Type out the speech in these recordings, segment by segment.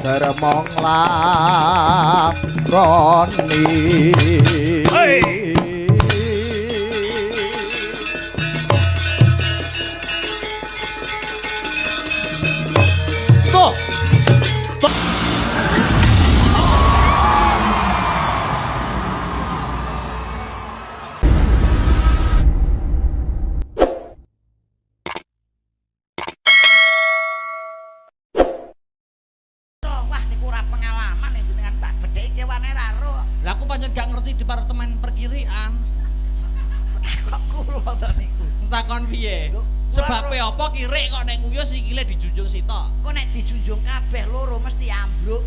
Dermo nglakoni. Hei. Tuh. Wah, niku ora pengalaman jenengan tak bedheki kewane ra ro. Lah aku pancen gak ngerti departemen perkirian. Kok kula to niku. Takon piye? Lho, Sebabe apa kirik kok nek nguyuh sikile dijunjung sitok? Kok nek dijunjung kabeh loro mesti ambruk.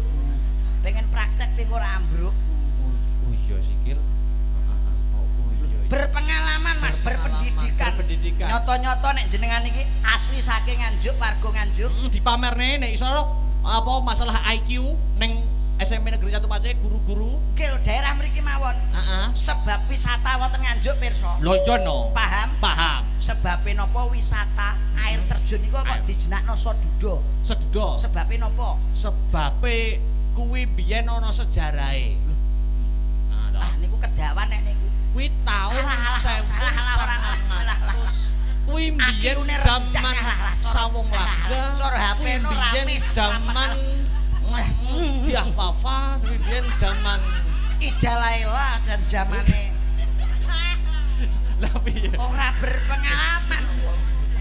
Pengen praktek ping ora ambruk. Oh iya sikil. Oh iya. Berpengalaman Mas, berpendidikan. Berpendidikan. Nyoto-nyoto nek jenengan iki asli saking Nganjuk, warga Nganjuk. Dipamerne nek iso apa masalah IQ ning SMP Negeri 1 Pace guru-guru. Nggih lho, daerah mriki mawon. Heeh. Sebab wisata wonten Nganjuk pirsa. Lho iya no. Paham? Paham. Sebabe napa wisata air terjun niku kok dijenakno Sedudo? Sedudo. Sebabe napa? Sebabe kuwi biyen ana sejarahe. Nah, Ah niku kedawan nek niku. kuwi taun 1900. Kuwi biyen jaman Sawung Laga. Cara HP no rame jaman Diah Fafa, kuwi biyen jaman Ida Laila dan zamane. Lah piye? Ora berpengalaman.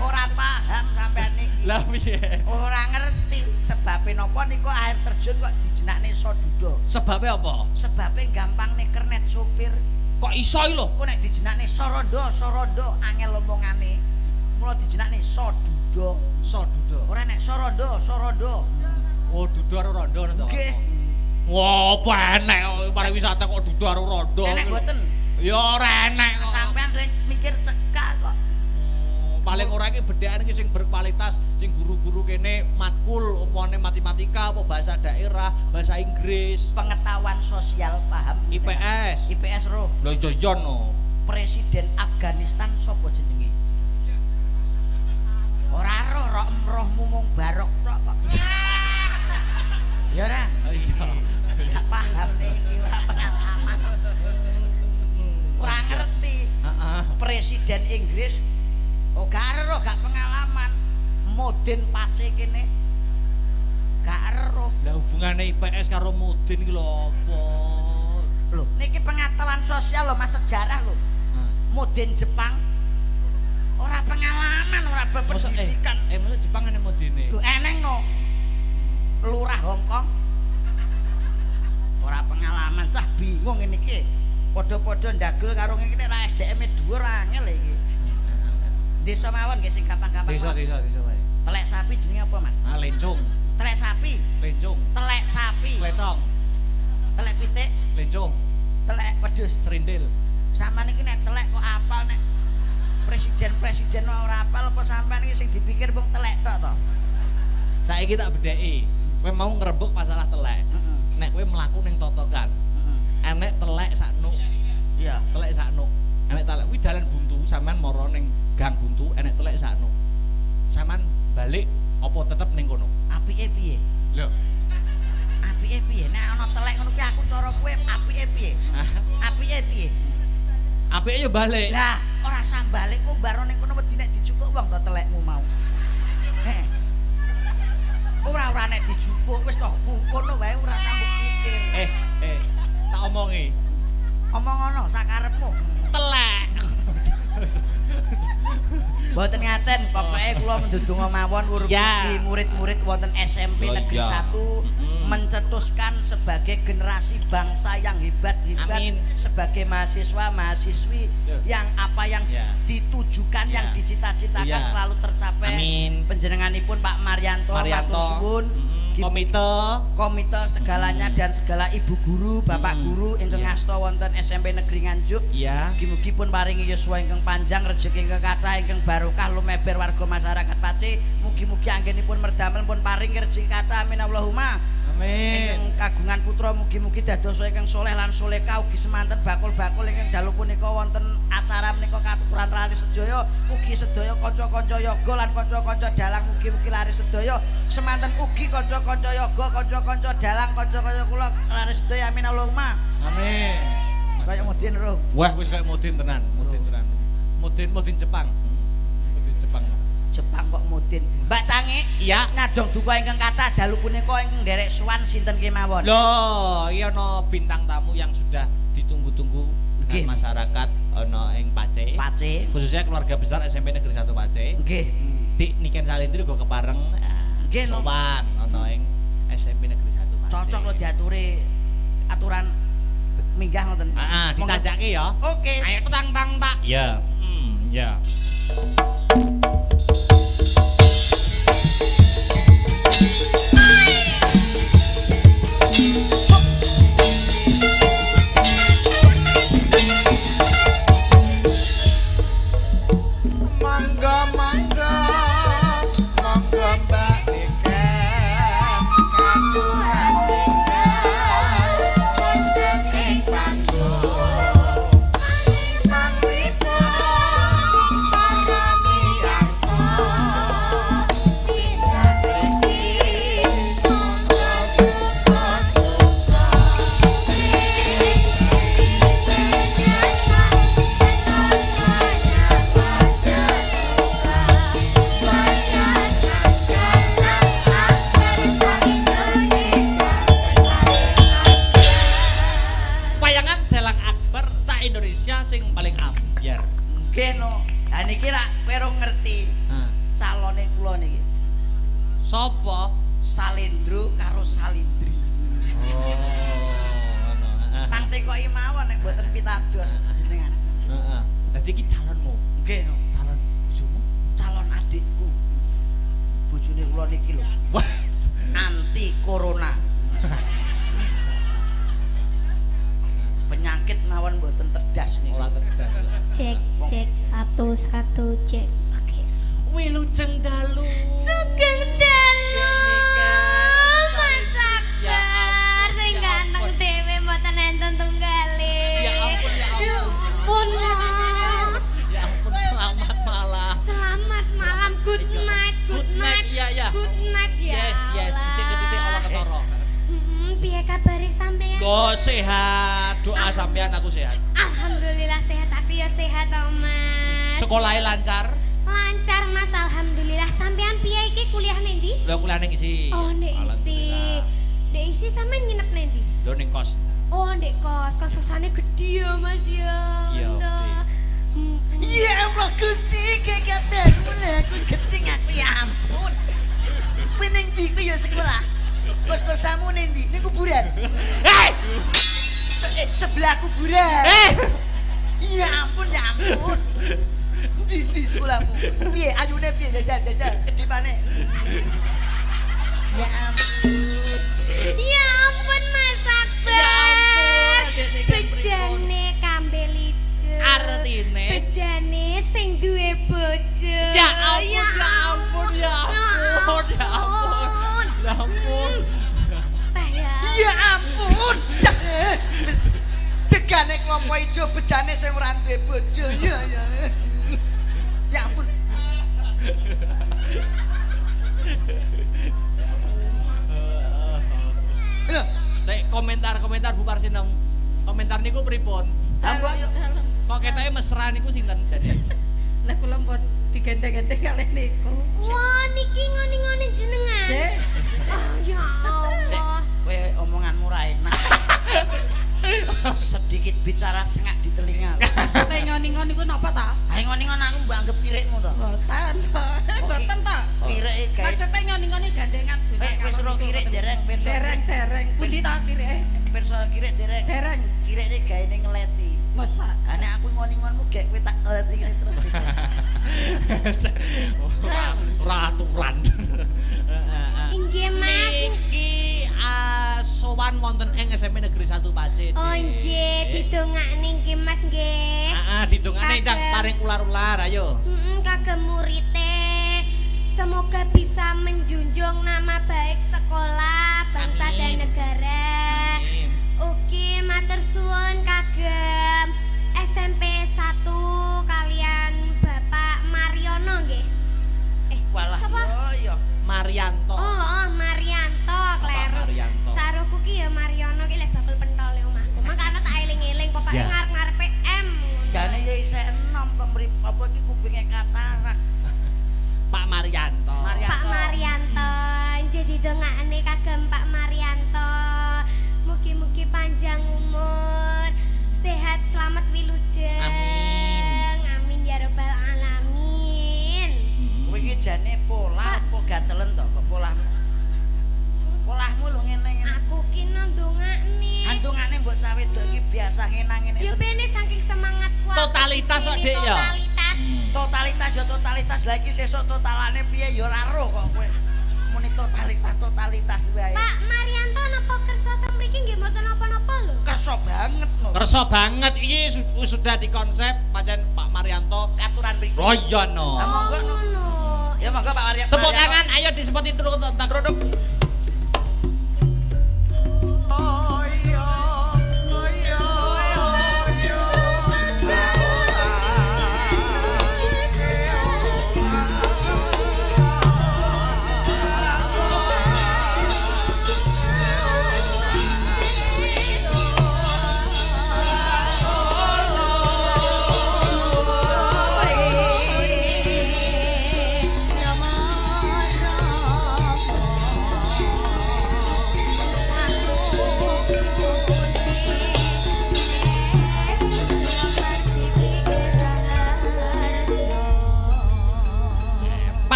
Ora paham sampean niki. Lah piye? Ora ngerti sebabe napa niku air terjun kok dijenakne Sedudo. Sebabe apa? Sebabe gampang nek kernet supir. Kok iso iki lho? Kok nek dijenakne Sorondo, Sorondo angel omongane. Mula dijenakne Sedudo. Sedudo. Ora nek Sorondo, Sorondo. Oh, dudo karo rondo ngono to. Nggih. Wah, apa enek pariwisata kok dudo karo rondo. Enek mboten? Ya ora enek kok. Sampean mikir cekak kok. Paling ora iki bedhekan iki sing berkualitas, sing guru-guru kene matkul upane matematika apa bahasa daerah, bahasa Inggris, pengetahuan sosial paham. IPS. IPS roh. Lho iya iya no. Presiden Afghanistan sapa jenenge? Ora roh, roh rohmu mung barok tok kok. Ya ora? Iya. Gak paham niki, ora pengalaman. Ora ngerti. Heeh. Presiden Inggris oh gak ero, gak pengalaman. Modin Pace kene. Gak ero. Lah hubungane IPS karo Modin iki lho apa? Lho, niki pengetahuan sosial lho Mas, sejarah lho. Modin Jepang ora pengalaman, ora berpendidikan. Mosok Jepang ene modine. Lho eneng no. Lurah Hongkong ora pengalaman, cah bingung ngene iki. Padha-padha ndagel karo ngene ra SDM-e dhuwur angel iki. Desa mawon nggih sing gampang-gampang. Desa wae. Telek sapi jenenge apa, Mas? Ah, lencung. Telek sapi, Lencung. telek sapi. Kletong. Telek pitik, Lencung. telek wedhus. Serindil. Sampeyan iki nek telek kok apal, nek presiden-presiden ora apal apa sampeyan iki sing dipikir mung telek tok to? Saiki tak bedheki. Kowe mau ngrembug masalah telek. Heeh. Nek kowe mlaku ning totokan, Heeh. enek telek saknuk. Iya. Telek saknuk. Enek telek kuwi dalan buntu, sampean mara ning gang buntu enek telek saknuk. Sampean balik apa tetep ning kono? Apike piye? Lho. Apike piye? Nek ana telek ngono kuwi aku cara kowe apike piye? Apike piye? Apike ya balik. Lah, ora usah balik kok baro ning kono wedi nek dijukuk wong to telekmu mau. Heeh. Ora nek dijukuk wis toh kono wae ora usah mbok pikir. Tak omongi. Omong ngono sakarepmu. Telek. Mboten ngaten, pokoke kula mendudunga mawon mugi murid-murid wonten SMP Negeri 1 mencetuskan sebagai generasi bangsa yang hebat-hebat, sebagai mahasiswa mahasiswi yang apa yang ditujukan, yang dicita-citakan selalu tercapai. Amin. Panjenenganipun Pak Maryanto, matur suwun. Komite segalanya dan segala ibu guru, bapak guru ingkang ngasta wonten SMP Negeri Nganjuk. Mugi-mugi pun paringi yuswa ingkang panjang, rejeki ingkang kathah, ingkang barokah lumeber warga masyarakat Pace. Mugi-mugi anggenipun merdamel pun paringi rejeki kathah. Amin Allahumma. Amin. Ingkang kagungan putra mugi-mugi dados ingkang soleh lan solehah ugi semanten bakul-bakul ingkang dalu punika wonten acara menika katuran laris sedaya ugi sedaya kanca-kanca yoga lan kanca-kanca dalang mugi-mugi laris sedaya semanten ugi kanca-kanca yoga kanca-kanca dalang kanca-kanca kula laris sedaya amin Allahumma. Amin. Kaya mudin rung. Wah wis kaya mudin tenan, mudin tenan. Mudin Jepang. Mudin Jepang. Jepang kok mudin. Mbak Cangik, iya, nyadong duka ingkang kathah dalu punika ingkang nderek sowan sinten kemawon. Lho, iki ana bintang tamu yang sudah ditunggu-tunggu dengan masyarakat ana ing Pace. Pace. Khususnya keluarga besar SMP Negeri 1 Pace. Nggih. Dik Niken Salindri uga kepareng sowan ana ing SMP Negeri 1 Pace. Cocok lho diaturi aturan minggah ngoten. Heeh, ditanjake ya. Oke. Ayo tang tang tak. Iya. Ya. Sopo? Salindro karo Salindri. Oh, ngono. Heeh. Nang tekoki mawon nek mboten pitados jenengan. Heeh. Dadi iki calonmu? Nggih, no. Calon bojomu? Calon adikku. Bojone kula niki lho. Anti corona. Penyakit mawon mboten tedas niku. Ora tedas. Cek cek 1 1 cek. Oke. Wilujeng dalu. Sugeng dalu. Mas Akbar sing ganteng dhewe mboten enten tunggale. Ya ampun, ya ampun. Ya ampun, selamat malam. Selamat malam, good night, good night. Iya, iya. Good night ya. Yes, yes. Cek ketitik Allah ketara. Piye kabare sampean? Go sehat, doa sampean aku sehat. Alhamdulillah sehat, aku ya sehat to, Mas. Sekolahnya lancar? Lancar Mas, alhamdulillah. Sampean piye iki kuliah ning ndi? Lho kuliah ning ISI. Oh, ndek ISI. Ndek ISI sampean nginep ning ndi? Lho ning kos. Oh, ndek kos. Kos-kosane gedhe ya, Mas ya. Iya, gedhe. Ya Allah Gusti, geget baru aku geting aku ya ampun. Kowe ning ndi kowe ya sekolah? Kos-kosamu ning ndi? Ning kuburan. Hei! Sebelah kuburan. Eh! Ya ampun, ya ampun. Ndi sekolahmu? Piye ayune piye jajal jajal kedipane? Ya ampun. Ya ampun Mas Akbar. Ya ampun, bejane kambel ijo. Artine bejane sing duwe bojo. Ya ampun, ya ampun, ya ampun, ya ampun. Ya ampun. Ya ampun. Degane klopo ijo bejane sing ora duwe bojo. Ya ya. Ya ampun. Lho, saya komentar-komentar Bu Parsinem. Komentar niku pripun? Kok ketoke mesra niku sinten jane? Lah kula pun digendeng-gendeng kalih niku. Wah, niki ngoni-ngoni jenengan. Oh ya Allah. Kowe omonganmu ra enak. Sedikit bicara sengak di telinga. Sampe ngoni-ngoni ku napa ta? Ha ngoni-ngoni aku mbok anggap kirikmu to. Mboten. Mboten ta. Kirike gawe. Maksude ngoni-ngoni gandengan dolan. Wis ora kirik dereng pirsa. Dereng-dereng. Pundi ta kirike? Pirsa kirik dereng. Dereng. Kirikne gaene ngeleti. Masa? Ha nek aku ngoni-ngonmu gek kowe tak ngeleti ngene terus. Ora aturan. Inggih Mas. Niki sowan wonten ing SMP Negeri 1 Pace. Oh nggih, didongakne nggih Mas nggih. Heeh, didongakne ndang paring ular-ular ayo. Heeh, kagem murite. Semoga bisa menjunjung nama baik sekolah, bangsa dan isih enom kok mrip apa iki kupinge katarak. Pak Marianto. Pak Marianto, nggih didongakne kagem Pak Marianto. Mugi-mugi panjang umur, sehat, selamat wilujeng. Amin. Amin ya rabbal alamin. Kowe iki jane polah apa gatelen to kok polahmu? Polahmu lho ngene-ngene. Aku ki ndongakne. Ndongakne mbok cah wedok iki biasa ngenang ngene. Ya bene saking semangatku. Totalitas kok, Dik ya. Totalitas. Totalitas ya totalitas. Lah iki sesuk totalane piye ya ora roh kok kowe. Muni totalitas totalitas wae. Pak Marianto napa kersa teng mriki nggih mboten napa-napa lho. Kersa banget lho. Kersa banget iki sudah dikonsep pancen Pak Marianto katuran mriki. Oh iya no. Lah monggo no. Ya monggo Pak Marianto. Tepuk tangan ayo disepoti terus tentang produk.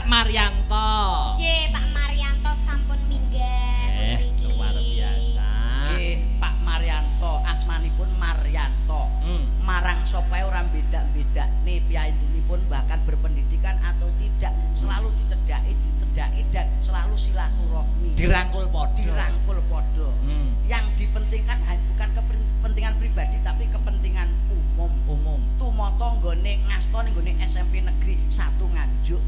Marianto. Nggih, Pak Marianto sampun minggah mriki. Luar biasa. Nggih, Pak Marianto, asmanipun Marianto. Marang sapa ora beda-bedane piyayinipun bahkan berpendidikan atau tidak, selalu dicedhaki dan selalu silaturahmi. Dirangkul padha. Dirangkul padha. Yang dipentingkan bukan kepentingan pribadi tapi kepentingan umum. Umum. Tumata nggone ngasta ning nggone SMP Negeri 1 Nganjuk.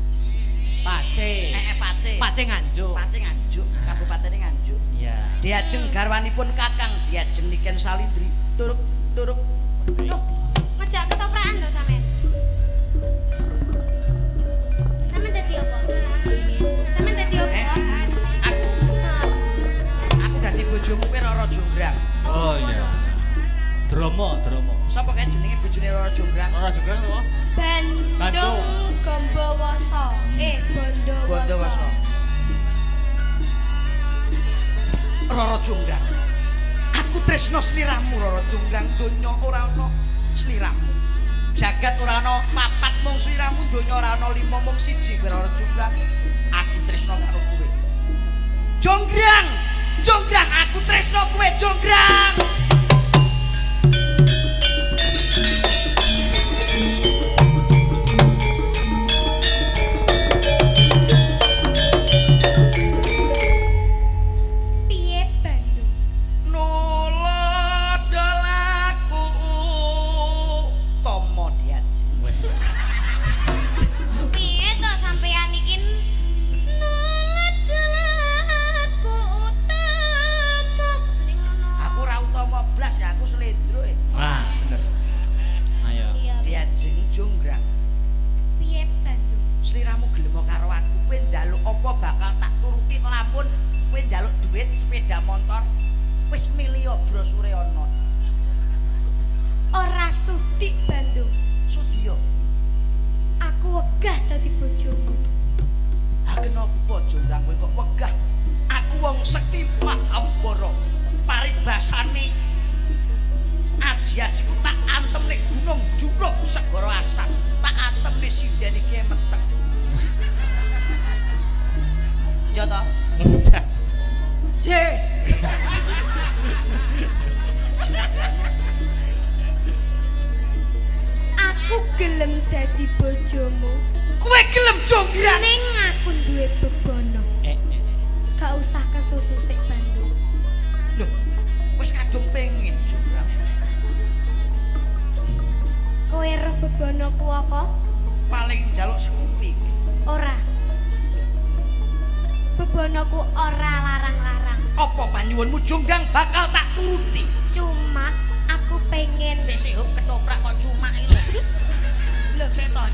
Pace. Pace. Pace Nganjuk. Pace Nganjuk, Kabupaten Nganjuk. Iya. Diajeng garwanipun Kakang Diajeng Niken Salindri. Turuk turuk. Loh, ngejak ketoprakan to sampean? Sampean dadi apa? Sampean dadi apa? Aku dadi bojomu kowe Roro Jonggrang. Oh iya. Dromo, Dromo. Sapa kae jenenge bojone Roro Jonggrang? Roro Jonggrang sapa? Bandung Gombowoso. Bondowoso. Roro Jonggrang. Aku tresno sliramu Roro Jonggrang, donya ora ana sliramu. Jagat ora ana papat mung sliramu, donya ora ana lima mung siji kowe Roro Jonggrang. Aku tresno karo kowe. Jonggrang, Jonggrang, aku tresno kowe Jonggrang.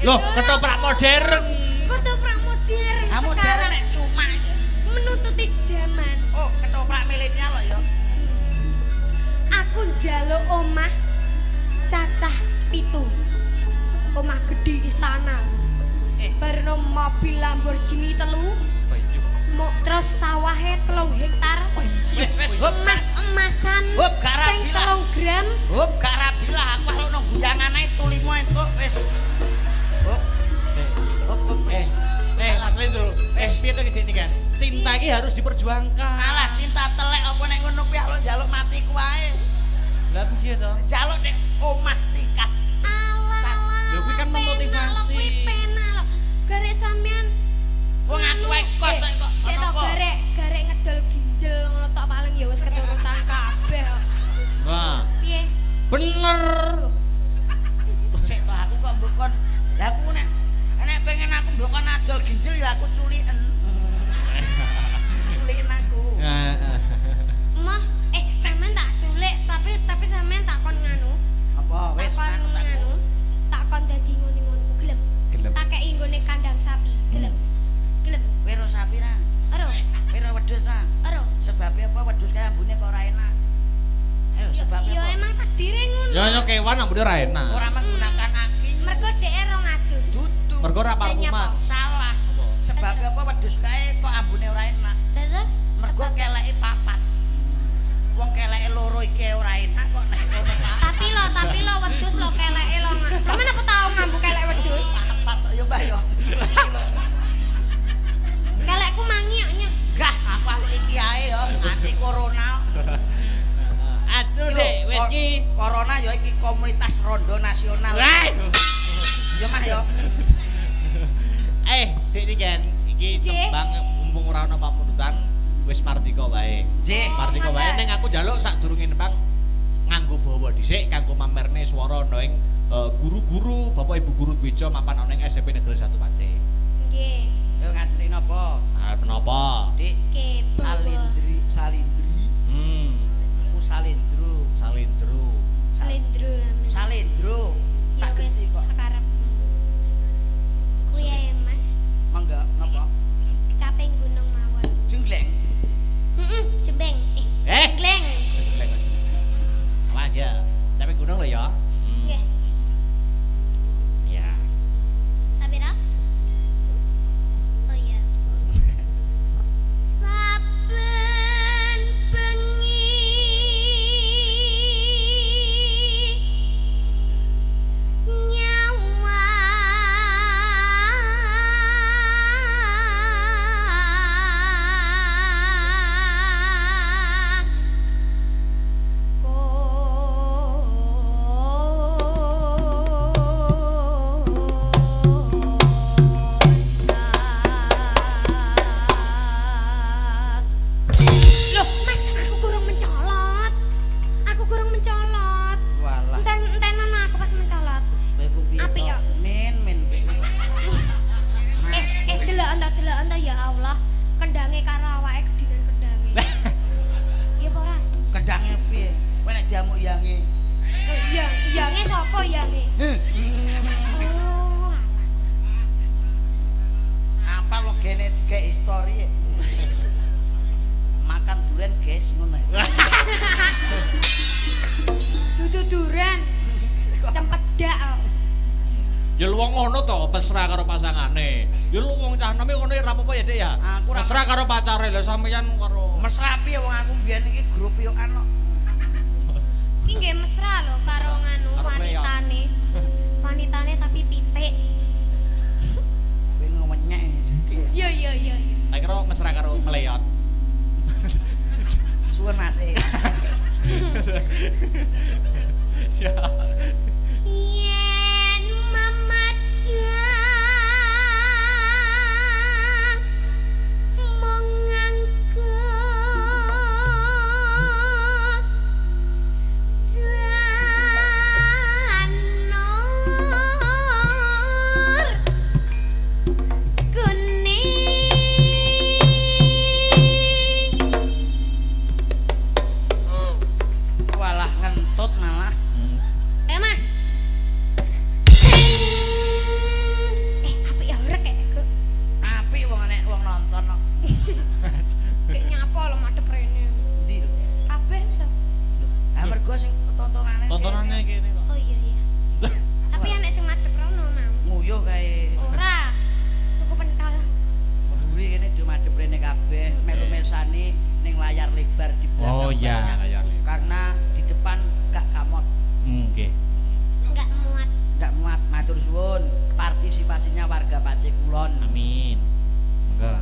Loh, ketoprak modern. Ketoprak modern. Ha modern nek cuma iki menututi zaman. Oh, ketoprak milenial lho ya. Aku njaluk omah cacah 7. Omah gedhi istana. Barno mobil Lamborghini 3. Terus sawahe 3 hektar. Wis wis emas-emasan sing 3 gram. Hop gak rabilah aku arep nang guyangan ae tulimo entuk wis. Hop. Hop hop. Mas Lendro, piye to iki Dik kan? Cinta iki harus diperjuangkan. Alah cinta telek apa nek ngono kuwi lho njaluk mati ku ae. Lah piye to? Njaluk nek omah tingkat. Alah. Lho kuwi kan memotivasi. Kuwi penak lho. Garek sampean wong aku ae kos kok. Sik to garek ngedol ginjel ngono tok paling ya wis keturutan kabeh kok. Wah. Piye? Bener. Sik to aku kok mbok kon. Lah aku nek pengen aku mbok kon adol ginjel ya aku culiken. Culiken aku. Heeh. Mah, sampean tak culik tapi sampean tak kon nganu. Apa? Wis manut aku. Tak kon dadi ngene-ngono gelem. Tak kei nggone kandang sapi, gelem. Gelem. Kowe ro sapi ra? Ero. Kowe ro wedhus ra? Ero. Sebabe apa wedhus kae ambune kok ora enak? Ayo sebabe apa? Ya emang takdire ngono. Ya kewan ambune ora enak. Ora menggunakan aki. Mergo dhek rong adus. Dudu. Mergo ora parfuman. Salah. Sebabe apa wedhus kae kok ambune ora enak? Terus mergo keleke papat. Wong keleke loro iki ora enak kok nek ngono papat. Tapi lo wedhus lo keleke lo. Sampeyan apa tau ngambu kelek wedhus? Papat kok ya Mbah ya. Kelekku mangi kok nyah. Gah, aku aluk iki ae ya anti corona. Aduh Dek, wis iki corona ya iki komunitas rondo nasional. Ya Mah ya. Dek iki kan iki tembang mumpung ora ana pamundutan wis mardika wae. Nggih, mardika wae ning aku njaluk sadurunge nembang nganggo bawa dhisik kanggo mamerne swara ana ing guru-guru, bapak ibu guru Dwija mapan ana ing SMP Negeri 1 Pace. Nggih. Yo ngaturi napa? Arep napa? Dik, Salindri, Salindri. Aku Salindro, Salindro. Salindro. Salindro. Tak genti kok. Sekarang. Kuwi ae, Mas. Mangga napa? Caping gunung mawon. Jenggleng. Heeh, jembeng. Jenggleng. Jenggleng aja. Awas ya. Caping gunung lho ya. Nggih. Ya. Sabira? Oh iya. Saben bengi nyawang Loh, Mas, aku kurang mencolot. Aku kurang mencolot. Walah. Enten ana aku pas mencolot. Kowe ku piye? Apik to? kok. Min min. Delok ento ya Allah. Kendange karo awake gedinan kendange. Iya apa ora? Kendange piye? Kowe nek diamuk yange. Iya, yange sapa yange? Oh, alah. Apa wegene digawe history? Makan duren guys ngono. Dudu duren. Cempedak kok. Ya lu wong ngono to, mesra karo pasangane. Ya lu wong cah nome ngono ora apa-apa ya, Dik ya. Aku ora Mesra karo pacare lho sampeyan karo Mesra piye wong aku mbiyen iki grup yokan kok. Iki nggih mesra lho karo nganu wanitane. Wanitane tapi pitik. Kowe ngewenyek sithik. Iya iya iya. Tak kira mesra karo mleyot. Suwun Mas. Ya. Yen memajang mung nganggo janur kuning. Walah ngentut malah. Mas. Apik ya ora kek kok. Apik wong nek wong nonton kok. Kek nyapa lho madhep rene. Endi lho? Kabeh to. Lho, ha mergo sing tontonane. Tontonane kene kok. Oh iya iya. Tapi enek sing madhep rono. Partisipasinya warga Pace Kulon. Amin. Monggo.